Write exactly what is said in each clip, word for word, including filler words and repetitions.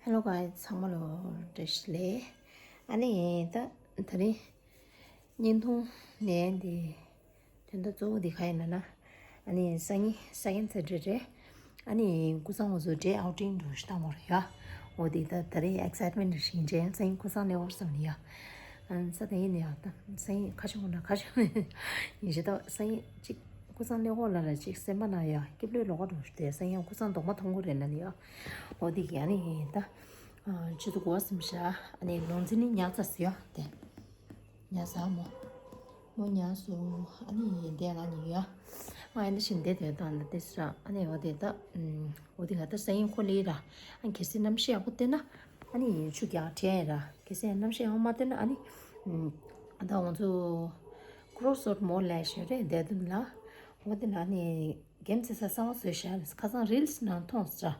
Hello guys, ཚང་མ་ལ་བཀྲ་ཤིས་བདེ་ལེགས། ཨ་ནི་ད་དེ་རིང་བརྙན་ཐུང་ནས་འདི་དོན་དག་གཙོ་བོ་འདི་ག་ཡིན་ལབ་ན། ཨ་ནི་སང་ཉིན་second Saturday རེད། ཨ་ནི་ཀུ་སང་འུ་ཚོ་day outing འགྲོ་ཞིག་བཏང་བ་རེད་ཡ། འོ་དེ་ད་དེ་རིང་excitement རེ་ཞིག་འདྲ། སང་ཉིན་ཀུ་སང་སླེབས་ཡོང་བསམ་ནི་ཡ། ཨ་ས་དེ་ཡིན་ནི་ཡ། ད་སང་ཉིན་ཁ་ཤས་འོང་ན་ཁ་ཤས་ཡིན་ཞེ་ད། སང་ཉིན་གཅིག་ཀུ་སང་སླེབས་ཡོང་ལ་ལ་གཅིག་སེམས་པ་ན་ཡ་སྐྱིད་པོ་ལོག་འགྲོ་ཞིག་དེ། སང་ཉིན་ཀུ་སང་རྡོག་མ་མཐོང་གི་རེད་ལབ་ནི་ཡ། འོ་དེ་གི་ཨ་ནི་ད་ཨ་ཆུ་ཚོད་དགུ་པ་ཙམ་ཞིག་ཨ་ནི་ལུང་འཛིན་ནི་ཉལ་ཚར་སོང་ཡ་དེ། ཉལ་ཚར་མོ། མོ་ཉལ་སོང་། ཨ་ནི་འདི་ང་ཉལ་ཡ། ང་ཨ་ནི་ཞིག་འདི་དེ་དང་འདི་ས་ཨ་ནི་འོ་དེ་ད་ཨུམ། འོ་དེ་ང་ད་སང་ཉིན་ཁོ་ལི་ར། ཨ་ནི་གལ་སྲིད་གནམ་གཤིས་ཡག་པོ་བསྟན་ན་ཨ་ནི་ཆུ་རྒྱག་དྲན་ར། གལ་སྲིད་གནམ་གཤིས་ཡག་པོ་མ་བསྟན་ན་ཨ་ནི་ཨུམ། ཨ་ད་ང་ཚོ་Crossroads Mall ལབ་ཞིག་རེད་འདི་དུ་ལ། འོ་དེ་ལ་ཨ་ནི་གེམ་རྩེ་ས་གསར་པ་བཟོས་ཤག་ཁ་སང་reels ནང་མཐོང་ས།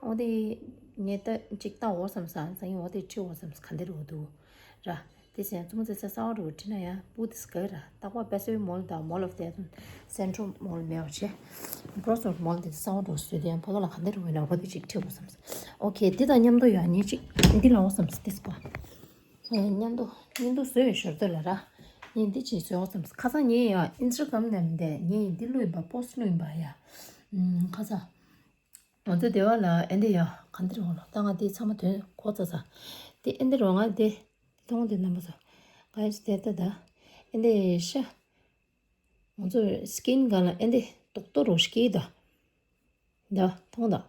འོ་དེ་ངས་ད་ཅིག་ལྟ་འོ་བསམ་ས། སང་ཉིན་འོ་དེ་ཁྲིད་འོ་བསམ་ས། ག་འདི་རུ་འདུག་ར། དེ་ཟེར་ན་བཙུན་མོ་ཚེ་ཚེ་གསར་པ་རུ་ཁྲིད་ན་ཡང་བུ་དེ་སྐད་ར། རྟག་པར་Best Buy Mall དང་Mall of the Seven Central Mall མེད་པ་བྱས། Crossroads Mall དེ་གསར་པ་རུ་བཟོས་དེ་ཡང་ཕ་ག་ལ་ག་འདི་རུ་ཡོད་ན་འོ་དེ་ཅིག་ཁྲིད་འོ་བསམ་ས། ཨོ་ཁེ། དེ་དང་མཉམ་དུ་ཡང་ཉིན་ཅིག་འདི་ལ་འོ་བསམ་ས། དེ་སྐོར་མཉམ་དུ་བརྙན་ཐུང་བཟོས་ཡོད་ཞོར་དུ་ལ་ར། ངས་འདི་ཅིག་བཟོས་འོ་བསམ་ས། ཁ་སང་ངས་ཡང་Instagram ནས་མི་འདས་ངས་འདི་བླུགས་ཡིན་པ། post བླུགས་ཡིན་པ་ཡ། ཁ་སང་ང་ཚོ་སྡེ་བ་ལ་ཨེ་འདི་ཡ་ག་འདི་རེད་འོ་ལ། ད་ང་འདི་ཚང་མ་དོན་གོ་ཚ་ཚ། འདི་ཨེ་འདི་རེད་འོ། ང་འདི་མཐོང་འདི་རྣམ་པ་ཚོ། ག་ཡིས་དེ་ལྟ་ད། ཨེ་འདི་ཤ། ང་ཚོ་skin སྒང་ལ་ཨེ་འདི་རྡོག་རྡོག་རོ་ཞིག་སྐྱེས་ད། ད་མཐོང་ད།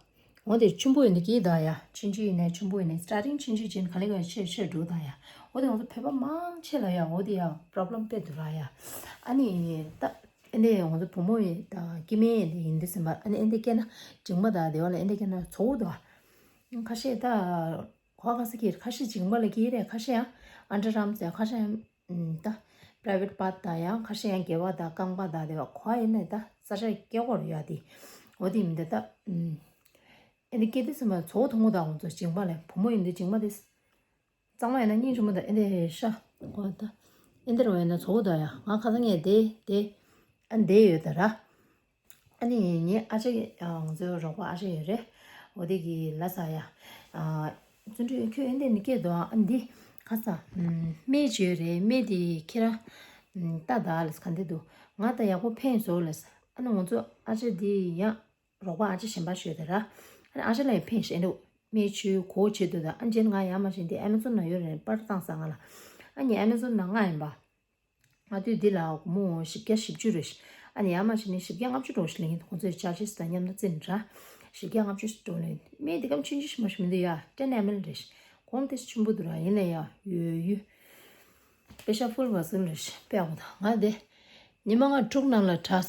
འོ་དེ་ཆུན་པོ་ཡིན་ན་སྐྱེས་ད་ཡ། ཆུང་ཆུང་ཡིན་ན་ཆུན་པོ་ཡིན་ན། starting ཆུང་ཆུང་ཅན་ག་ལེ་ག་ཆེ་ཆེ་འགྲོ་ད་ཡ། འོ་དེ་ང་ཚོ་བོད་པ་མང་ཆེ་ལ་ཡ་འོ་དེ་ཡ་problem དཔེ་འདུག་ར་ཡ། ཨ་ནི་ད་ཨེ་འདི་ང་ཚོ་བུ་མོ་ཡིན་ད་སྐྱེ་དམན་ཡིན་འདི་ཡིན་འདི་ཟེར་མ། ཨ་ནི་ཨེ་འདི་སྐྱེས་ན་མཇིང་པ་ད་དེ་བ་ལ་ཨེ་འདི་སྐྱེས་ན་ཚོ་བོ་ད། ཁ་ཤས་ད། གོ་བ་ག་ས་ཀྱི་ཁ་ཤས་མཇིང་པ་ལ་སྐྱེས་རེད། ཁ་ཤས་ཡང་underarms ཡང་ཁ་ཤས་ཡང་ད་private part དང་ཡང་ཁ་ཤས་ཡང་སྒལ་པ་དང་རྐང་པ་དང་དེ་བ་གོ་བ་ཡིན་ནའི་ད་ས་ཆ་སྐྱེ་གོ་རེད་ཡ་དེ། འོ་དེ་མི་འདི་ད་ཨེ་འདི་སྐྱེ་དུས་ཙམ་པ་ཚོ་བོ་མཐོང་གོ་ད། ང་ཚོ་མཇིང་པ་ལ་བུ་མོ་ཡིན་དུས་མཇིང་པ་དེ་གཙང་མ་ཡིན་ན་སྙིང་རྗེ་མོ་ད། ཨེ་འདི་ཤ་གོ་ད་ཨེ་འདི་རུ་ཡིན་ན་ཚོ་བོ་ད་ཡ། ང་ཁ་སང་ངས་དེ་དེ་ཨ་འདི་ཡོད་ད་ར། ཨ་ནི་ངའི་ཨ་ཅག་གི་ང་ཚོའི་རོགས་པ་ཨ་ཅག་ཡོད་རེད། འོ་དེ་གི་ལ་ས་ཡ། བརྩོན་འགྲུས་ཁྱོད་ཨེ་འདི་ནི་སྐད་དོ། ཨ་འདི་ཁ་ས་སྨན་བཅོས་རེད། སྨན་དེ་ཁྱེད་རང་ལྟ་ད་ལས་ག་འདི་འདུག་ང་ད་ཡག་པོ་ཕན་སོང་ལས། ཨ་ནི་ང་ཚོ་ཨ་ཅག་འདི་ཡང་རོགས་པ་ཨ་ཅག་གཞན་པ་ཞོལ་དེ་ར། ཨ་ནི་ཨ་ཅག་ལ་ཡང་ཕན་ཞེ་འདུག་སྨན་བཅོས་གོ་བྱེད་འདུག་ད་ཨ་ནི་རྗེས་ང་ཡར་མར་བྱས་འདི་Amazon ནང་ཡོད་རེད། པར་བཏང་ས་ང་ལ། ཨ་ནི་Amazon ནང་ང་ཡིན་པ། ང་དུས་འདི་ལ་སྒོར་མོ་བཞི་བརྒྱ་བཞི་བཅུ་རེད། ཨ་ནི་ཡར་མར་བྱས་ནས་བཞི་བརྒྱ་ལྔ་བཅུ་འགྲོ་ཞིག་ལེན། ཁོང་ཚོའི་charges དང་མཉམ་དུ་བརྩིས་ནས་ར། བཞི་བརྒྱ་ལྔ་བཅུ་ཞིག་འགྲོ་ལེན། སྨན་འདི་གམ་ཆུང་ཆུང་ཞིག་མ་ཞིག་མི་འདུག་ཡ། ten ml རེད། གོང་དེ་ཆེན་པོ་འདུག་ར། ཡིན་ན་ཡ་ཡོད་ཡོད། པེ་ཤ་ཧྥུལ་བ་ཟིན་རེད། དཔེ་ཡག་པོ་དང་ང་དེ་ཉི་མ་ལྔ་དྲུག་ནང་ལ་དྲག་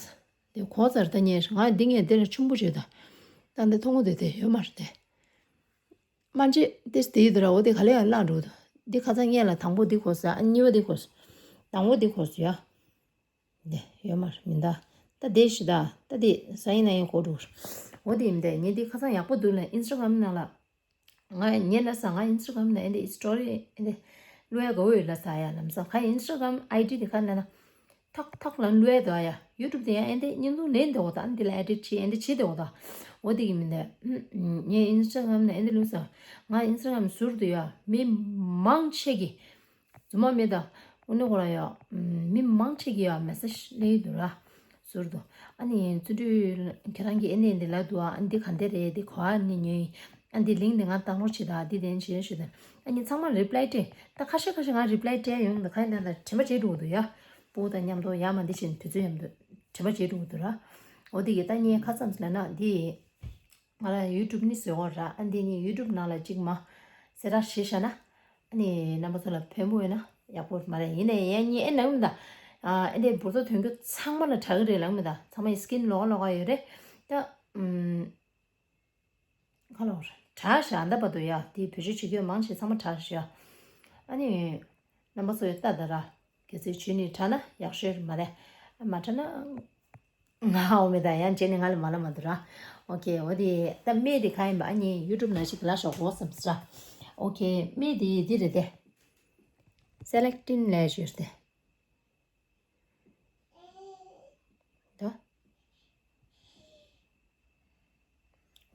དེ་གོ་ཚར། ད་ཉེ་ང་འདི་ངས་དེ་ལ་ཆུང་པོ་བྱོས་ད། ད་འདི་མཐོང་གོ་དེ་དེ་ཡོད་མ་རེད་དེ། མ་འཇིག་དེ་དེ་ཡི་དུ་ར། འོ་དེ་ག་ལེ་ཡང་བརླག་འགྲོ་འདུག་འདི་ཁ་སང་ངས་ལ་དང་པོ་འདི་གོ་ས། ཨ་གཉིས་པ་འདི་གོ་ས། དང་པོ་འདི་གོ་ས་ཡ། འདི་ཡོད་མ་རེད་མི་འདའ། ད་དེ་ཞི་ད། ད་དེ་ས་ཡིན་ན་ཡང་གོ་འགྲོ། འོ་དེ་ཡིན་དེ་ངས་འདི་ཁ་སང་ཡག་པོ་འདུག་ལ་Instagram ནང་ལ། ང་ངས་ལ་ས་ང་Instagram ནང་ཨེ་འདི་story ཨེ་འདི་བླུག་ཡ་གོ་ཡོད་ལ་ས་ཡ། ལམ་སང་ཁ་Instagram ID དེ་ཁ་ན་ན། ཐག་ཐག་ལ་བླུག་ཡ་དོ་ཡ། YouTube དེ་ཡང་ཨེ་འདི་བརྙན་ཐུང་ལེན་དེ་འོ་ད། ཨ་འདི་ལ་edit བྱེད་ཨེ་འདི་བྱེད་དེ་འོ་ད། འོ་དེ་གི་མིན་ནས། ངས་Instagram ནས་ཨེ་འདི་བླུགས་ས། ང་Instagram ཟུར་དུ་ཡ་མི་མང་ཆེ་གི་རྫུན་མ་མེད་ད། འོ་ནི་ཁོ་ར་ཡ་མི་མང་ཆེ་གི་ཡ་message ལེན་དུ་ར་ཟུར་དུ། ཨ་ནི་བརྩོན་འགྲུས་ཁྱེད་རང་གི་ཨེ་འདི་ཨེ་འདི་ལ་དུ་ཨ་འདི་ག་འདི་རེད། འདི་གོ་ཨ་ནི་ཉོས། ཨ་འདི་link འདི་ང་download བྱེད་ད། འདི་དེ་བྱེད་ཞུ་ད། ཨ་ནི་ཚང་མ་reply སྤྲད་ད། ཁ་ཤས་ཁ་ཤས་ང་reply སྤྲད་ཡོང་ད། ཁ་ཡིན་ད་ད་དྲན་པ་བརྗེད་འགྲོ་གི་འདུག་ཡ། སྤུ་གུ་དང་མཉམ་དུ་ཡ་མ་འདི་བྱེད་དུས་ཚོད་མཉམ་དུ་དྲན་པ་བརྗེད་འགྲོ་གི་འདུག་ར། འོ་དེ་གི་ད་ངས་ཁ་ཙམ་ལ་ན་འདི་ང་ལ་YouTube ནི་བཟོས་འོང་ར། ཨ་འདི་ནི་YouTube ནང་ལ་གཅིག་མ་གསལ་བསྒྲགས་བྱེད་བཞག་ན། ཨ་ནི་རྣམ་པ་ཚོ་ལ་ཕན་པོ་ཡོད་ན་ཡག་པོ་མ་རེད། ཡིན་ནའི་ཡང་ངས་ཨེ་ལངས་མི་ད། ཨ་འདི་འབུར་ཚོ་ཐོན་རྒྱུ་ཚང་མ་ལ་དྲག་གི་རེད་ལངས་མི་ད། ཚང་མ་ཡི་skin ལོག་ལོག་ཡོད་རེད་ད། ཨུམ། ཁ་ལོ་ར་དྲག་ཤག་ཨ་འདའ་བ་དུ་ཡ། དེ་བེད་སྤྱོད་བྱེད་རྒྱུ་མང་ཆེ་ཚང་མ་དྲག་ཤག་ཨ་ནི་རྣམ་པ་ཚོ་ཡོད་ལྟ་ད་ར། གལ་སྲིད་ཇུས་ནི་དྲག་ན་ཡག་ཤོས་མ་རེད། མ་དྲག་ན་ང་འོ་མེད་ད། ཡང་བྱས་ནི་ང་ལ་མ་ལ་མ་འདུག་ར། ཨོ་ཁེ། འོ་དེ་ད་སྨན་དེ་ག་ཡིན་པ་ཨ་ནི་YouTube ནང་ཞིག་ལ་ཞོག་གོ་བསམ་ས། ཨོ་ཁེ། སྨན་དེ་འདི་རེད་དེ། སེ་ལེག་ཊིན་ལབ་ཞོར་དེ།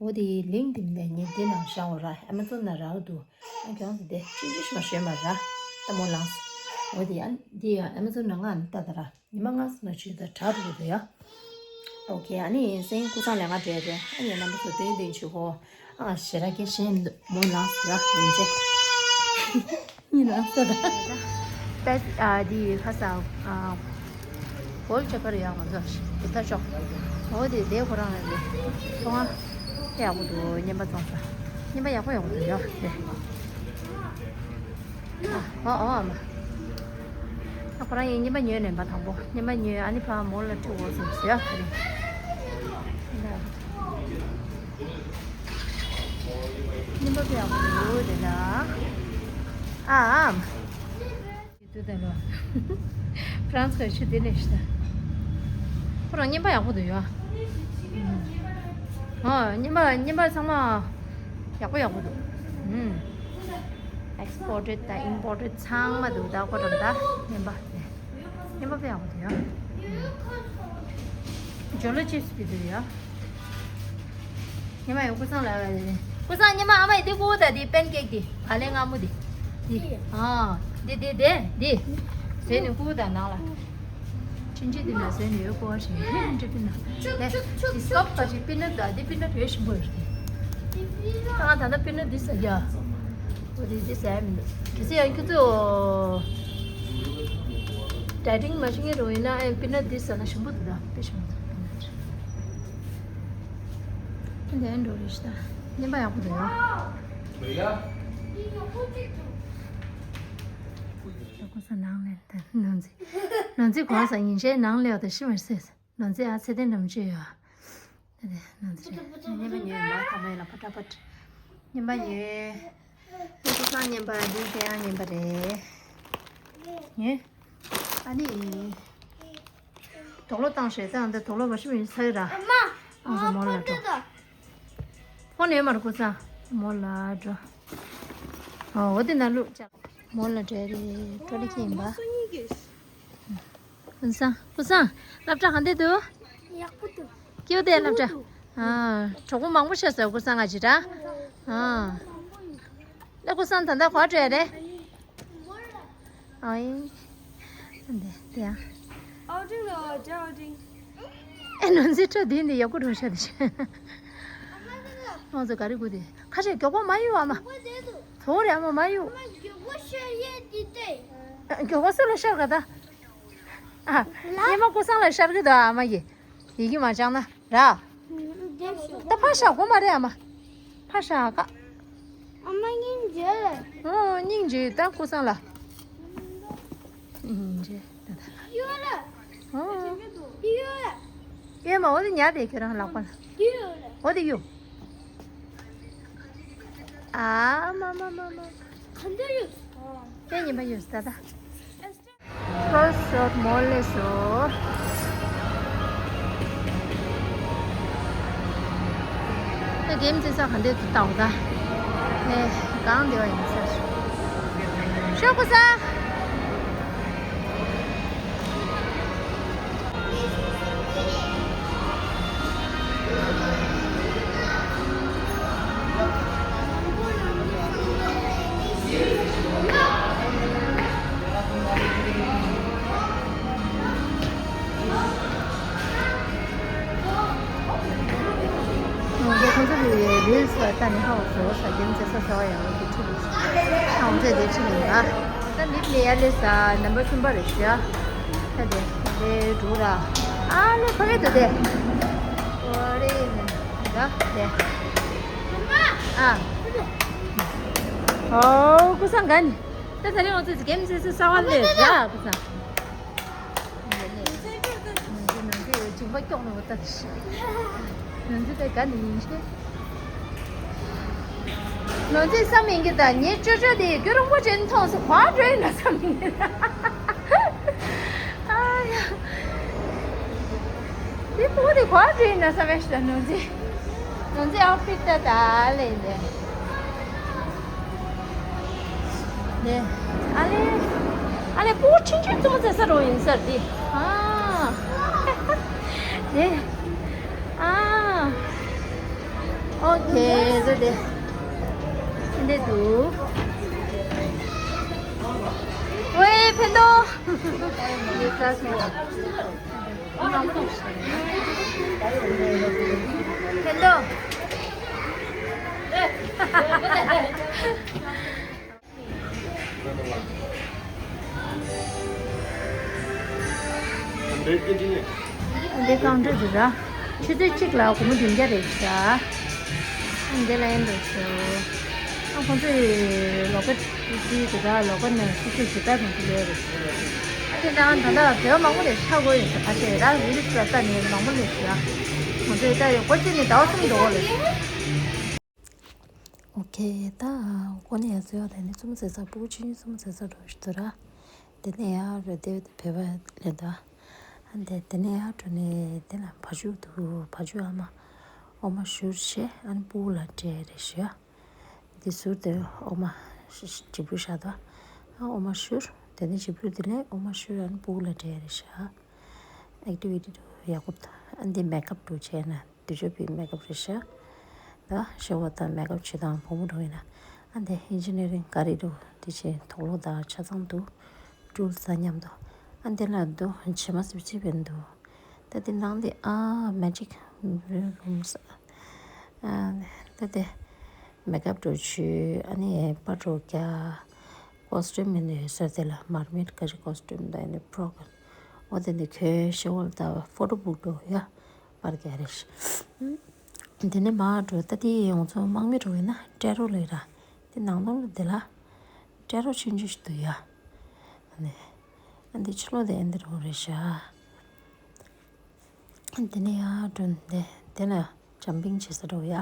ད། འོ་དེ་ལིང་དེ་མིན་ནས་ངས་འདི་ནང་བཞག་འོ་ར། ཨ་མ་ཛོན་ནང་རག་འདུག་ཨ་ཁྱོད་ཚོ་དེ་ཕྱིན་ཅི་ཞིག་མ་ཞོན་མ་ར། ལྟད་མོ་ལངས། འོ་དེ་ཨ་འདི་ཡང་ཨ་མ་ཛོན་ནང་ང་ནས་ལྟ་ད་ར། ཉི་མ་ལྔ་ཙམ་ན་ཆུ་ད་གྲག་འགྲོ་གི་འདུག་ཡ། ཨོ་ཁེ། ཨ་ནི་སེང་ཀུ་སང་ལས་ང་བྲེལ་རེད། ཨ་ནི་རྣམ་པ་ཚོ་ཏན་ཏན་བྱེད་གོ། ཨ་ཞེ་དྲག་གི་ཞེ་མི་འདུག་མོ་ལངས་ཡ་ཡིན་ཅེ། ཡིན་ལ་ས་ད། པེ་ཨ་དེ་ཁ་ས་ཨ་གོལ་ཆེ་པར་ཡག་མ་ཚོ་ཞིག་ད་ཆོག་འོ་དེ་དེ་ཁོ་རང་ལ་རེད། ཐོང་ཨ་དེ་ཡག་པོ་འདུག་རྔན་པ་བཙོང་ས། རྔན་པ་ཡག་པོ་ཡག་པོ་འདུག་ཡ་དེ། ཨ་ཨོ་ཨོ་མ། ཨ་ཁོ་རང་ཡིན་རྔན་པ་ཉོས་ནས་པ་དང་པོ་རྔན་པ་ཉོས། ཨ་ནི་ཕ་མོ་ལ་ཁྲིད་འོ་ཟེར་ཟེར་ཡ་དེ་རེད། རྔན་པ་དཔེ་ཡག་པོ་འདུག་དེ་ལ། ཨ་ཨམ། དུ་དེ་ལོ། ཧྥ་རན་སི་གི་ཆུ་དེ་ལས་ཤི་ད། ཁོ་རང་རྔན་པ་ཡག་པོ་འདུག་ཡོ། ཨོ་རྔན་པ་རྔན་པ་ཚང་མ་ཡག་པོ་ཡག་པོ་འདུག་ཨེག་སི་པོར་ཊེཌ་དང་ཨིམ་པོར་ཊེཌ་ཚང་མ་འདུག་ད་ཁོ་རང་ད་རྔན་པ་དེ། རྔན་པ་དཔེ་ཡག་པོ་འདུག་ཡ། ཇོ་ལོ་ཅིབ་སི་དཔེ་འདུག་ཡ། ཉི་མ་ཡང་ཀུ་སང་ལ། ཀུ་སང་ཉི་མ་ཨ་མ་ཡི་དེ་ཀུ་ད་དེ་པན་ཀེག་དེ་ག་ལེ་མངར་མོ་དེ། དེ། ཨ། དེ་དེ་དེ་དེ། ཟོས་ནས་ཀུ་ད་ནང་ལ། ཕྱིན་ཆད་དེ་ན་ཟོས་ནས་ཡོད་ཀུ་བ་ཞིག་འགྲིག་གི་ན། དེ་དེ་སྐབས་པ་ཞིག་པི་ནཊ་ད་དེ་པི་ནཊ་ཡོད་ཞིམ་པོ་ཡོད་རེད། ད་ང་ད་ལྟ་པི་ནཊ་འདི་ཟ་ཡ། འོ་དེ་འདི་ཟ་ཡ་མི་འདུག་གལ་སྲིད་ཡང་ཁྱོད་ཚོ་ཌའི་ཊིང་མ་བྱེད་མཁན་རོ་ཡིན་ན་ཨེ་པི་ནཊ་འདི་ཟ་ན་ཞིམ་པོ་འདུག་ད་དཔེ་ཞིམ་པོ་འདུག་པི་ནཊ། འདི་འགྲོ་རེད་ཤི་ད། རྔན་པ་ཡག་པོ་འདུག་ཡ། ལོ་ཀོ་ས་ནང་ལས་ད་ནང་འཛི། ནང་འཛི་གོང་ས་ཡིན་ཤེས་ནང་ལས་བ་ད་ཤི་མར་སེ། ནང་འཛི་ཨ་ཚེ་བརྟན་འགྲམ་ཆུ་ཡོད། ད་དེ་ནང་འཛི་རེད། རྔན་པ་ཉོས་ཡོད་ལ་ཁ་མ་ཡིན་ལ་ཕ་ཏྲ་ཕ་ཏྲ། རྔན་པ་ཉོས། ཀོ་སང་རྔན་པ་འདི་དེ་ཡང་རྔན་པ་རེད། ཉོས། ཨ་ནི། དོག་ལོ་བཏང་ཞེས་བཏང་འདི་དོག་ལོ་བ་ཤི་མི་ཚ་ཡི་ར། ཨ་མ། ཨ་ཟོ་མོ་ལ་འགྲོ། ཕོན་ཡོད་མ་རེད་ཀོ་སང་། མོ་ལ་འགྲོ། ཨོ་འོ་དེ་ན་ལུག་ཅག་མོ་ལ་འགྲོ་རེད་ཀྲོ་ལི་ཁྱི་ཡིན་པ། ཀུན་བཟང་། ཀུན་བཟང་། སློབ་གྲྭ་ག་འདྲ་འདུག་ཡག་པོ་འདུག་སྐྱིད་པོ་དེ་སློབ་གྲྭ། ཨ། གྲོགས་པོ་མང་པོ་ཤོད་ཟེར་ཀུན་བཟང་ང་ཅི་ར། ཨ། ལེ་ཀུན་བཟང་ད་ལྟ་ག་པར་འགྲོ་ཡ་རེད། ཨའི། འདི་དེ་ཡ། ཨའུ་ཊིང་ལ་ཨའུ་ཊིང་། ཨེ་ནོར་འཛིན་ཁྲོད་འདི་འདི་ཡག་པོ་འགྲོ་ཤག་དེ་ཤག་ཨང་ཚོ་ག་རེ་དགོས་དེ། ཁ་ཤས་མགྱོགས་པོ་མ་གཡུག་ཨ་མ། ཐོ་རེ་ཨ་མ་མ་གཡུག་མགྱོགས་པོ་སུ་ལ་ཤར་ག་ད། ཨ། ཉི་མ་ཀུན་བཟང་ལ་ཤར་གི་འདུག་ཨ་མ་གི། ཡི་གེ་མ་སྦྱངས་ན་ར། ད་ཕར་ཤར་དགོས་མ་རེད་ཨ་མ། ཕར་ཤར་ག་ཨ་མ་སྙིང་རྗེ། ཨོ་སྙིང་རྗེ་ད་ཀུན་བཟང་ལ། སྙིང་རྗེ་ད་ད། ཡོད་ལ། ཨོ། ཡོད་ལ། ཡོད་མ་འོ་དེ་ཉར་དེ་ཁྱོད་རང་ལག་པ་ལ། ཡོད་ལ། འོ་དེ་གཡུག་ཨ་མ་མ་མ་མ། ག་འདྲ་ཡོད། ཁྱོད་ཉིན་པ་ཡོད་ད་ད། ཀོ་སོད་མོལ་ལེ་སོ། ཨེ་གེམ་རྩེ་ས་ག་འདྲས་འདུག་ལྟ་འོ་ད། ཨེ་གང་བདེ་བ་ཡིན་ས། ཤོག་གུ་ས། ང་ཚོ་ཁོང་ཚོ་གི་རིལ་སི་ལ་ལྟ་ནས་ཧ་གོ་སོང་། ས་རྒྱན་རྩེ་ས་ཟེར་བ་ཡང་འདི་ཁྲིད་ལ། ཨ་ང་ཚོས་འདི་ཁྲིད་ལ་ཡིན་པ། ད་འདི་ལས་ཡ་ལས་ས་ནམ་པར་གསུམ་པ་རེད་ཤག་ད་དེ་ལས་འགྲོ་ར། ཨ་ལས་ཁོ་རེད་འདུག་དེ། ཨོ་རེད་ནས་ད་དེ། ཨ། ཨོ་ཀུན་བཟང་ག་ནི། ད་ད་རེས་ང་ཚོས་རྒྱན་རྩེ་ས་གསར་པ་ལས་ར་ཀུན་བཟང་། ནང་ཚོས་ནང་ཚོས་ཅིང་པ་སྐྱོག་ནོ་ད་ཤི། ནང་ཚོས་ད་ག་ནི་ཡིན་ཤེ། ནང་ཚོས་བསམ་ཡིན་གྱི་ད་ངའི་ཅོ་ཅོ་དེ་རྒྱུ་རིང་པོ་ཅན་མཐོང་སོང་ག་འགྲོ་ཡིན་ན་བསམ་ཡིན་གྱི། ཨ་ཡ། དེ་པོ་དེ་ག་འགྲོ་ཡིན་ན་བསམ་ཡ་ཤི་ད་ནང་ཚོས། ང་ཚོའི་ཨའུ་ཕིཊ་ད་ད་ལས་འདི། ནས། ཨ་ལེ། ཨ་ལེ་པུ་ཆུང་ཆུང་བཙོང་ཟེར་ས་རོ་ཡིན་ས་འདི། ཨ། ནས། ཨ། ཨོ་ཁེ། ཟེར་ཏེ། འདི་འདུག་ཝེ་ཕན་ཏོ། ཕན་ཏོ། འདི་ཀའུན་ཊར་རེད་ར། ཆུ་ཚོད་གཅིག་ལ་སྒོར་མོ་བདུན་བརྒྱ་རེད་ཤག་ཨ་འདི་ལ་ཡིན་འདུག་ཤོ། ཨ་ཁོང་ཚོས་ལོ་ཀ་ཏི་དེ་དག་ལོ་ཀ་ནས་སུ་སུ་ཞིག་ལྟ་དང་དེ་ལས་རེད། ཨ་དེ་ནང་ད་ལྟ་བོད་མང་པོ་ལས་ཆགས་དགོས་ཡོད་ས་ཁ་ཤས་ར། རིལ་སི་ལ་ལྟ་ནས་མང་པོ་ལས་ཤག་ཁོང་ཚོས་ལྟ་ཡོད་སྒོར་གཅིག་ནས་ཟླ་བ་གསུམ་འགྲོ་གི་རེད། ཨོ་ཁེ། ད་གོ་ནས་ཡ་ཟེར་བ་དེ་ནི་རྩོམ་ཟེར་ས་སྤུ་གུ་ཆུང་ཆུང་རྩོམ་ཟེར་ས་འགྲོ་ཞིག་འདུག་ར། དེ་ནས་ཡ་ར་དེ་བོད་པ་ལས་ད། ཨ་འདི་དེ་ནས་ཡ་འགྲོ་ནས་དེ་ལ་བ་ཕྱུགས་འདུག་བ་ཕྱུགས་ཨ་མ་འོ་མ་བཞུར་བྱས་ཨ་ནི་སྤུ་གུ་ལ་སྤྲད་རེད་ཤག་འདི་ཟུར་དེ་འོ་མ་ཞིབ་ཕྲུག་བཞག་དོ། ཨ་འོ་མ་བཞུར་དེ་ནས་ཞིབ་ཕྲུག་དེ་ནས་འོ་མ་བཞུར་ཨ་ནི་སྤུ་གུ་ལ་སྤྲད་རེད་ཤག་ཨེག་ཊི་བི་ཊི་འདུག་ཡག་པོ་འདུག་ཨ་འདི་མེག་ཨབ་འདུག་བྱས་ན། དུས་ཚོད་པའི་མེག་ཨབ་རེད་ཤག་ད་ཤོ་བ་དང་མེག་ཨབ་བྱེད་སྟངས་བུ་མོ་འགྲོ་ཡིན་ན། ཨ་འདི་ཨིན་ཇི་ནི་རིང་ག་རེ་འདུག་དེ་བཞིན་དུག་ལོག་དང་ཆ་ཚང་འདུག་ཊུལ་སི་དང་མཉམ་དུ། ཨ་འདི་ལ་འདུག་བྱེ་མ་སིབ་སིབ་བས་འདུག་ད་འདི་ནང་འདི་ཨ་མེ་ཇིག་རུམ་ས། ཨ་ད་འདི་མེག་ཨབ་འགྲོ་བྱུས་ཨ་ནི་པར་འགྲོ་རྒྱག་ཀོ་སི་ཊུམ་མིན་ཡོད་ས་དེ་ལ་མར་མེད་ག་རེ་ཀོ་སི་ཊུམ་དང་ཨ་ནི་ཕྲོག་འོ་དེ་འདི་ཁྱོད་ཤོ་བ་དང་ཕོ་ཊོ་བུག་འགྲོ་ཡ། པར་རྒྱག་རེད། དེ་ནས་མར་འགྲོ་ད་དེ་ཡོངས་རྫོགས་དམག་མི་འགྲོ་ཡིན་ན་སྤྲད་རོགས་ལས་ར། དེ་ནང་ལོགས་ལ་དེ་ལ་སྤྲད་རོགས་ཆུང་ཆུང་ཞིག་འདུག་ཡ། ཨ་ནི་ཨ་འདི་ཕྱི་ལོགས་དེ་ཨ་འདི་རོགས་རེད་ཤག་དེ་ནས་ཡར་འགྲོ་དེ་དེ་ལ་ཇམ་པིང་བྱེད་ས་འགྲོ་ཡ།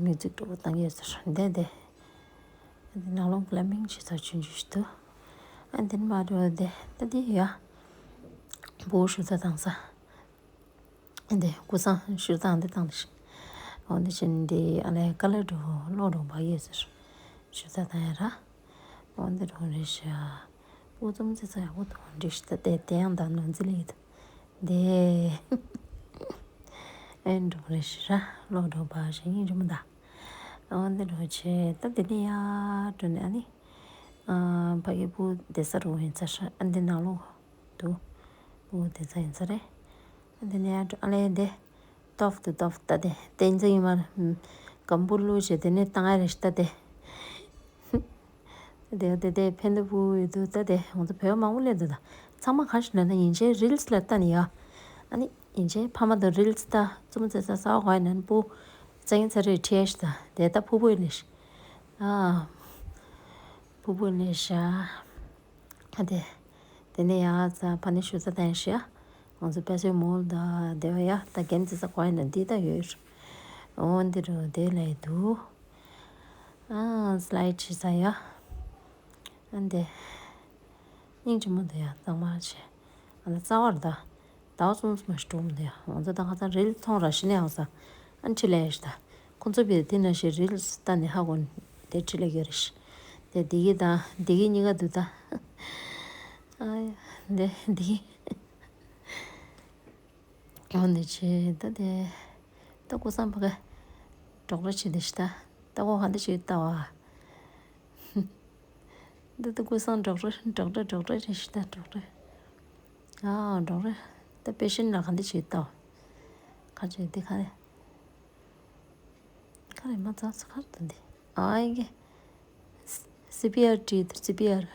མིའུ་ཛིག་འགྲོ་བཏང་ཡོད་ཟེར་དེ་དེ། ཨ་འདི་ནང་ལོགས་ཀི་ལའིམ་བིང་བྱེད་ས་ཆུང་ཆུང་ཞིག་འདུག་ཨ་འདི་ནས་མར་འགྲོ་དེ་ད་དེ་ཡ། བོ་ཞུ་ས་དང་ས། འདི་ཀུ་སང་ཞུ་སྟངས་འདི་བཏང་འདི་ཤི། འོ་འདི་ཕྱིན་འདི་ཨ་ལས་ཀ་ལར་འགྲོ་གློག་འགྲོ་བ་ཡོད་ཟེར། ཞུ་ས་བཏང་ཡ་ར། འོ་འདི་འགྲོ་རེད་ཤག་ཨུ་ཙམ་ཙི་ཙི་ཡག་པོ་འདུག་འགྲིག་ཤི་ད་དེ་དེ་ཡང་ད་ནོར་འཛི་ལི་ཡིད། འདི་ཨེ་འགྲོ་རེད་ཤི་ར། གློག་འགྲོ་བ་ཞིག་ཡིན་རི་མོ་ད། འོ་འདི་འགྲོ་ཆེ་ད་འདི་ནི་ཡ་འགྲོ་ནས་ཨ་ནི། ཕ་གི་བུ་བསྡད་ས་རུ་ཡིན་ཚ་ཤ་ཨ་འདི་ནང་ལོགས། འདུག་འོ་དེ་ཚ་ཡིན་ས་རེད། དེ་ནས་ཨ་ལས་དེ། ཏོབ་ཏུ་ཏོབ་ཏ་དེ་བསྟན་འཛིན་ཡིན་མ། གམ་བུ་ལུ་ཞེས་དེ་ནས་བཏང་ཨ་རེ་ཤི་ཏ་དེ། དེ་དེ་དེ་ཕན་དུ་བུ་ཡོད་དུ་ཏ་དེ་ང་ཚོ་བོད་མང་པོ་སླེབས་འདུག་ད། ཚང་མ་ག་ཞིག་ན་ན་ཡིན་ཆེན་རིལ་སི་ལ་ལྟ་ནི་ཡ། ཨ་ནི་ཡིན་ཆེན་ཕ་མ་དང་རིལ་སི་ལྟ་བཙུམ་ཙེ་ས་ས་བ་ག་ཡིན་ན་བུ། ཙེང་ཚ་རེ་ཁྲེ་ཤི་ད་དེ་ད་ཕུ་བུ་ཡིན་ལེ་ཤི། ཨ། ཕུ་བུ་ཡིན་ལེ་ཤ། ཨ་དེ། དེ་ནས་ཡང་ཚ་ཕ་ནི་ཞུ་ས་དང་ཤ། ང་ཚོ་པེ་སེ་མོལ་ད་དེ་བ་ཡ་ད་རྒན་ཙི་ས་གོ་ཡ་ན་འདི་ད་ཡོད། འོ་འདི་རུ་དེ་ལ་ཡི་འདུག་ཨ་སི་ལའི་ཌི་བྱེད་ས་ཡ། ཨ་འདི། སྙིང་རྗེ་མོ་འདི་ཡ་གཙང་མ་བྱེད། ཨ་ན་རྩ་བར་ད། ཟླ་བ་གསུམ་གསུམ་ཞིག་འགྲོ་མི་འདུག་ཡ། ང་ཚོ་ད་ཁ་སང་རིལ་མཐོང་ར་ཤི་ནས་ཡང་ས། ཨ་ནི་ཁྲི་ལས་ཤི་ད། ཁོང་ཚོ་བི་དེ་ན་ཤི་རིལ་ལྟ་ནས་ཧ་གོ་ནས་དེ་ཁྲི་ལས་ཡོད་རེ་ཤི། དེ་དེ་གི་ད་དེ་གི་གཉིས་ཀ་འདུག་ད། ཨ་ཡ་དེ་དེ་གི། འོ་འདི་ཆེ་ད་དེ། ད་ཀུ་སང་ཕ་ག་གྲོགས་ར་ཆེ་དེ་ཤི་ད། ད་ཀོ་ཧ་འདི་ཆེ་ད་བ། འདི་ད་ཀུ་སང་གྲོགས་ར་གྲོགས་ར་གྲོགས་ར་རེ་ཤི་ད་གྲོགས་ར། ཨ་གྲོགས་ར། ད་པེ་ཤན་ལ་ཧ་འདི་ཆེ་ད་བ། ཁ་ཆེ་དེ་ཁ་ནས། ཁ་ནས་མ་ཚ་ཚ་ཁར་ད་འདི། ཨ་ཡི་གེ། སི་པི་ཨར་བྲིས་དུ་སི་པི་ཨར།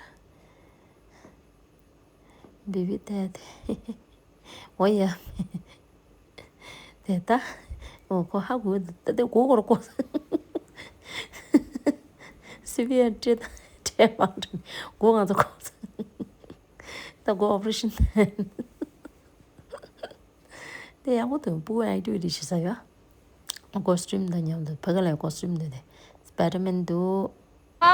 བི་བི་ཏའི་དེ། འོ་ཡ། དེ་ད། འོ་ཁོ་ཧ་གོ་ད་དེ་གོ་གོར་གོ། སི་བི་ཨར་སྤྲད་ད་སྤྲད་མ་འགྲོ་གོ་ང་ཚོ་གོ། ད་གོ་ཨོ་པ་རེ་ཤན། དེ་ཡག་པོ་འདུག་ཕྲུ་གུ་ཨེག་ཊི་བི་ཊི་བྱེད་ས་ཡོད། ཀོ་སི་ཊུམ་དང་མཉམ་དུ་ཕ་གི་ལ་ཀོ་སི་ཊུམ་འདུག་དེ། སི་པའི་ཌར་མེན་འདུག་ཨ་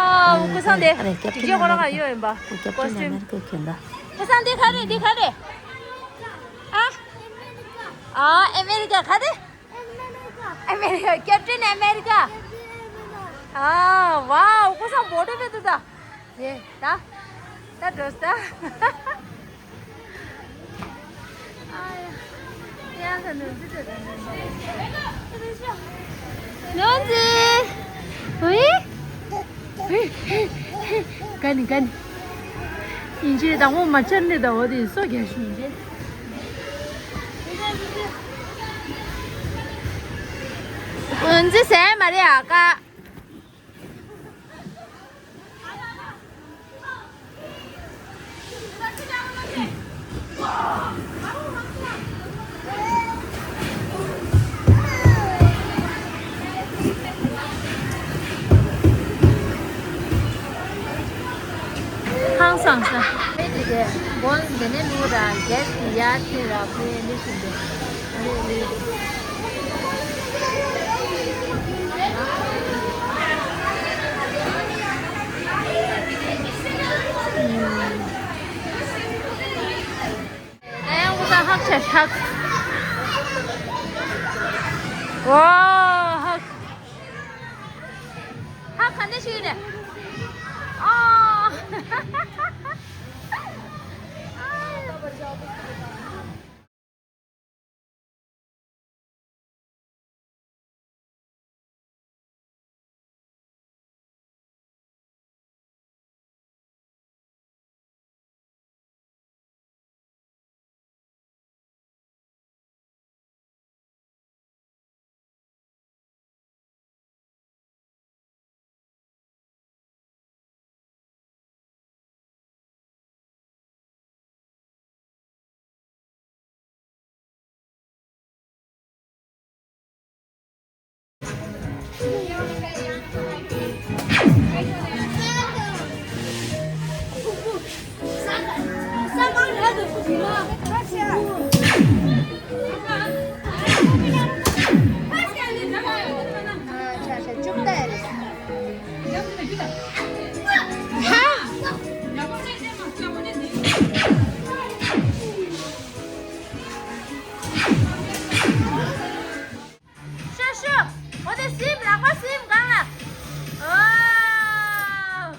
ཀུ་སང་དེ། ཨ་ནི་ཀེབ་ཊན་ཨ་མེ་རི་ཀ་གྱོན་ད། ཀེབ་ཊན་ཨ་མེ་རི་ཀ་གྱོན་ད། ཀུ་སང་དེ་ག་རེ་དེ་ག་རེ། ཨ། ཨ་ཨ་མེ་རི་ཀ་ག་རེ། ཨ་མེ་རི་ཀ་ཀེབ་ཊན་ཨ་མེ་རི་ཀ། ཨ་ཝའོ་ཀུ་སང་བོ་ཏོ་བེ་དུ་ད། ཡེ་ད། ད་འགྲོ་ས། ཨ་ཡ། ནོར་འཛིན། ཨུའི། ག་ནི་ག་ནི། ཡིན་ཅེ་དང་པོ་མ་ཆར་ནི་ད་འོ་དེ་སོ་རྒྱག་ཤི་ཡིན་ཅེ། ཨུན་ཙི་ཟེར་མ་རེད་ཨ་ཀ། ཧང་སང་ས། ཨེ་དེ་དེ་སྒོ་འདི་ནས་ལུག་ར་རྒྱས་ཀྱི་ཡར་ཐེ་ར་ཕེ་ནི་ཞིག་འདུག་ཨེ་འུ་ད་ཧག་ཆ་ཧག་ཝ་ཧག་ཧ་ག་ནས་ཤི་ནས། ཨ། ཤོ་ཤོ། འོ་དེ་སིམ་ལག་པ་སིམ་གང་ལ། ཨོ།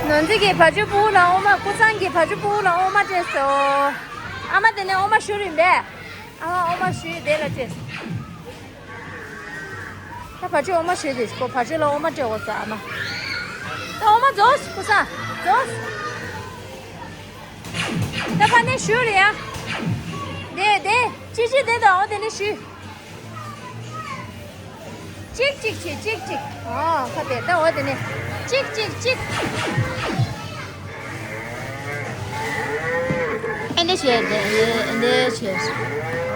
ནོར་འཛིན་གྱིས་བ་ཕྱུགས་སྤུ་གུ་ལ་འོ་མ། ཀུན་བཟང་གིས་བ་ཕྱུགས་སྤུ་གུ་ལ་འོ་མ་སྤྲད་སོང་། ཨ་མ་དེ་ནས་འོ་མ་བཞུར་ཡིན་པས། ཨ་མ་འོ་མ་བཞུར་དེ་ལ་སྤྲད། ད་བ་ཕྱུགས་འོ་མ་བཞུར་དེ་ཁོ་བ་ཕྱུགས་ལ་འོ་མ་སྤྲད་འོ་ཙ་ཨ་མ། ད་འོ་མ་རྫོགས། ཀུན་བཟང་རྫོགས། ད་ཕ་ནས་བཞུར་ཡ། དེ་དེ་ཅི་ཅི་དེ་དང་འོ་དེ་ནས་བཞུར། གཅིག་གཅིག་བྱེད། གཅིག་གཅིག་ཨོ་ཁ་དེ་ད་འོ་དེ་ནས་གཅིག་གཅིག་གཅིག་ཨེ་འདྲ་བྱས་ཏེ་ཨེ་འདྲ་བྱས།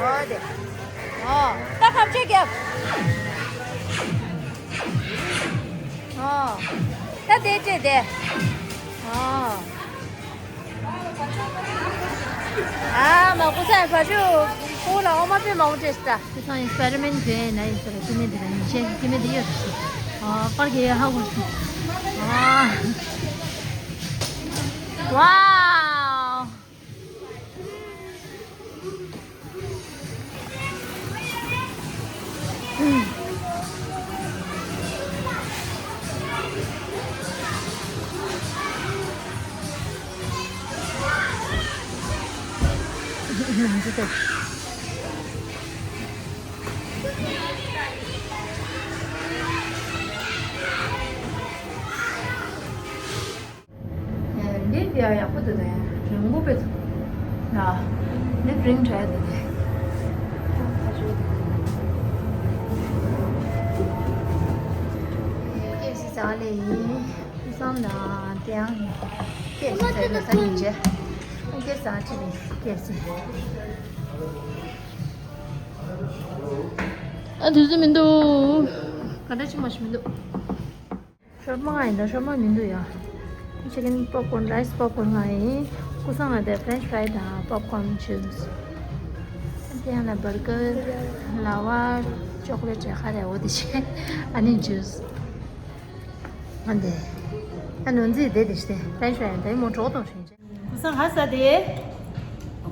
འོ་དེ་ཨོ་ད་ཁ་བཅད་རྒྱབ། ཨོ་ད་དེ་བཅད་དེ་ཨོ། ཨ་མ་ཀུན་བཟང་བ་ཕྱུགས་སྤུ་གུ་ལ་འོ་མ་དཔེ་མང་པོ་སྤྲད་ཤག་དེ་ཚང་ཨེག་སི་པེ་རི་མེན་ཊི་བྱས་ན་ཡིན་ས་རེད། སྐྱེ་དམན་དེ་ལ་ཡིན་ཤེས་སྐྱེ་དམན་དེ་ཡོད་ཤག་ཨ་པར་གྱི་ཧ་གོ་ཤག་ཨ་ཝའོ། འདི་འདི་ཡག་པོ་འདུག་དེ། རིང་པོ་དཔེ་འདུག་ཡ། འདི་རིང་དྲགས་འདུག་དེ། སྐད་ཆ་ཟ་ལེ་ཡིན། བསམ་ན་དེ་ཡང་སྐད་ཆ་ཟ་ལེ་ཟ་ཡིན་ཅེ། སྐད་ཆ་ཁྲིད་ལེ་སྐད་ཆ། ཨ་དུས་ཚོད་མི་འདུག་ག་འདྲ་ཅི་མ་ཞིག་མི་འདུག་ཤོར་མ་ང་ཡིན་ད་ཤོར་མ་མི་འདུག་ཡ། Chicken popcorn, rice popcorn ང་ཡིན། སྐུ་སང་ང་དེ་French fry དང་popcorn, juice. དེ་ཡང་ན་burger, ལ་བ། chocolate རེ་ཁ་རེ་འོ་དེ་བྱས། ཨ་ནི་juice. ཨ་འདི། ཨ་ནོན་ཛི་དེ་དེ་ཤི་དེ་French fry དེ་མོ་གྲོགས་དང་ཤིང་ཆེན། སྐུ་སང་ཧ་ས་དེ།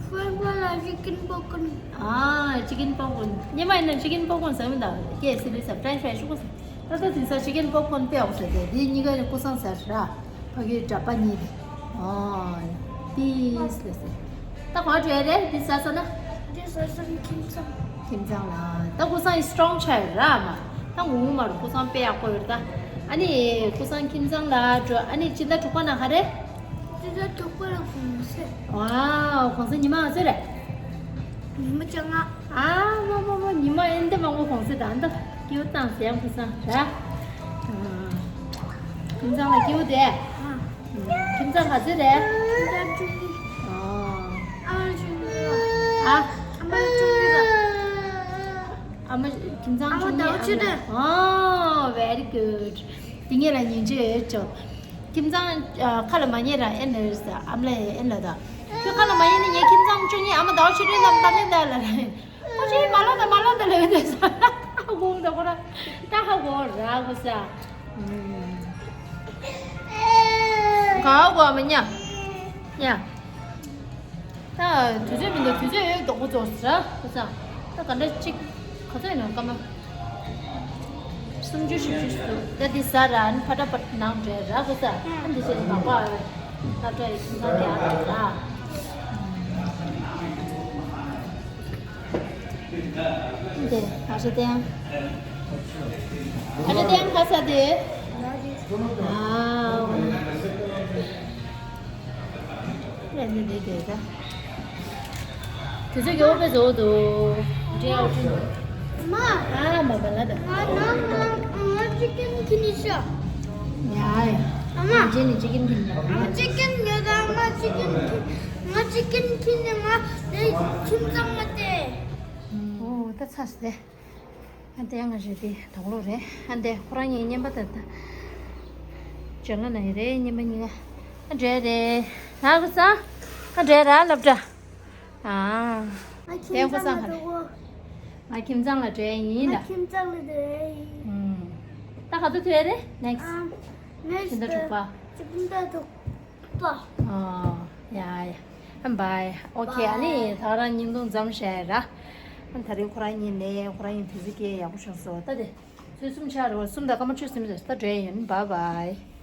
French fry ལ་chicken popcorn. ཨ་chicken popcorn. ཉི་མ་ཡིན་ན་chicken popcorn ཟ་མི་འདུག་སྐད་སི་ལི་ས་French fry ཤུགས་ས། ད་ལྟ་དེང་སང་chicken popcorn དཔེ་ཡག་པོ་ཟེར་ཏེ། འདི་གཉིས་ཀ་ནི་སྐུ་སང་ཟེར་ར། ཕ་གིའི་འདྲ་པ་གཉིས་དེ། ཨོ། peace ལ་ཟེར། ད་ག་བ་འགྲོ་ཡ་རེད། འདི་ཟ་ས་ན། འདི་ཟ་ས་ནི་ཁྱིམ་ཚང་། ཁྱིམ་ཚང་ལ། ད་སྐུ་སང་ཡི་strong ཆགས་ཡོད་ར་མ། ད་ངུ་ངུ་མ་རུ་སྐུ་སང་དཔེ་ཡག་པོ་ཡོད་ད། ཨ་ནི་སྐུ་སང་ཁྱིམ་ཚང་ལ་འགྲོ། ཨ་ནི་སྤྱི་ཟླ་དྲུག་པ་ན་ག་རེ། སྤྱི་ཟླ་དྲུག་པ་ལ་གུང་སེང་། ཝའོ། གུང་སེང་ཉི་མ་ག་ཚོད་རེད། ཉི་མ་བཅོ་ལྔ། ཨ་མ་མ་མ། ཉི་མ་ཨེ་འདི་མང་པོ་གུང་སེང་ད་འདི་སྐྱིད་པོ་བཏང་ཟེར་ཡང་སྐུ་སང་ར། ཨ། ཁྱིམ་ཚང་ལ་སྐྱིད་པོ་དེ། ཨ། ཁྱིམ་ཚང་ག་ཚོད་རེད། ཁྱིམ་ཚང་བཅུ་གཉིས། ཨ། ཨ་མ་བཅུ་གཉིས་པ། ཨ། ཨ་མ་བཅུ་གཉིས་པ། ཨ་མ་ཁྱིམ་ཚང་ཨ་མ་བཅུ་གཉིས། ཟླ་བ་ཕྱེད་དྲུག། ཨ། very good. དེ་ངེད་ལ་ཉིན་བྱེད་ཡོད་ཅོ། ཁྱིམ་ཚང་ཨ་ཁ་ལ་མ་ཉེ་ར་ཨེ་ནར་ས་ཨམ་ལ་ཨེ་ལ་ད། ཁྱོད་ཁ་ལ་མ་ཉེ་ན་ངའི་ཁྱིམ་ཚང་བཅུ་གཉིས། ཨ་མ་ཟླ་བ་ཕྱེད་དྲུག་ནམ་ད་ལེ་ད་ལ་ར། ཨོ་ཅི་མ་ལོ་ད་མ་ལོ་ད་ལེ་ད་ས། ཧ་གོ་ད་ཁོ་ར། ད་ཧ་གོ་ར་གོ་ས། ག་གོ་མ་ཉ། ཉ། ད་དུས་ཚོད་མི་འདུག་དུས་ཚོད་ཡོད་དོག་པོ་ཚོ་ཟ་ཁུ་ཚང་། ད་ག་འདྲ་ཅིག་ག་ཚོད་ཡིན་ནམ་སྐར་མ། སུམ་ཅུ་བཞི་བཅུ་ཞིག་འདུག་ད་འདི་ཟ་ར་ཨ་ནི་ཕ་ཏྲ་པ་ནང་འདྲེ་ར་ཁུ་ཚང་། ཨ་འདི་བྱས་ནས་མ་པ་སློབ་གྲྭ་ཡི་ཁྱིམ་ཚང་གི་ཨ་ར་ར། འདི་ཨ་ཞེ་ཏན། ཨ་ཞེ་ཏན་ཁ་ས་དེ། ཨ། ལས་ནི་ལས་དེ་ད། དུས་ཚོད་ཀྱི་ཨོ་པེ་བཟོ་འདུག་འདྲེ་ཨའོ་ཅུན། མ། ཨ་མ་མ་ལ་ད། ང་ནང་ང་ང་ཅི་ཀན་ཁི་ནི་ཤ། ཡ་ཡ། ཨ་མ། ང་ཅི་ནི་ཅི་ཀན་ཁི་ནི། ང་ཅི་ཀན་ཉོ་ད། ང་ཅི་ཀན་ཁི། ང་ཅི་ཀན་ཁི་ནི་ང་ལས་ཁྱིམ་ཚང་མ་དེ། ཨོ་ད་ཚ་སྟེ། ཨ་འདི་ང་རེད་དེ་དོག་ལོ་རེད། ཨ་འདི་ཁོ་རང་གཉིས་བརྙན་པ་ད་ལྟ་བྱོན་ལ་ན་ཡི་རེད། བརྙན་པ་གཉིས་ཀ་ཨ་འདྲེ་རེད། ཨ་ཁུ་ས། ཨ་འདྲེ་ར་སློབ་གྲྭ། ཨ། ང་ཁྱིམ་ཚང་ལ་འགྲོ་གོ། ང་ཁྱིམ་ཚང་ལ་འགྲོ་ཡ་ཡིན་ད། ང་ཁྱིམ་ཚང་ལ་འགྲོ་ཡ་ཡིན། ཨུམ། ད་ག་ཚོད་ཐོན་ཡ་རེད། next། ཨ། next། སྤྱི་ཟླ་དྲུག་པ། སྤྱི་ཟླ་དྲུག་པ། ཨ། ཡ་ཡ། Bye. Okay. ཨ་ནི་ད་རང་བརྙན་ཐུང་མཚམས་བཞག་ཡ་ར། ཨ་ད་རེས་ཁོ་རང་གཉིས་ནས་ཁོ་རང་གཉིས་དུས་ཚོད་སྐྱེལ་ཡག་པོ་བྱུང་སོང་ད་དེ། ཚོད་གསུམ་ཆགས་རེད་བ། གསུམ་དང་སྐར་མ་བཅུ་ཟིན་མི་འདུག་ད་འགྲོ་ཡ་ཡིན། Bye bye.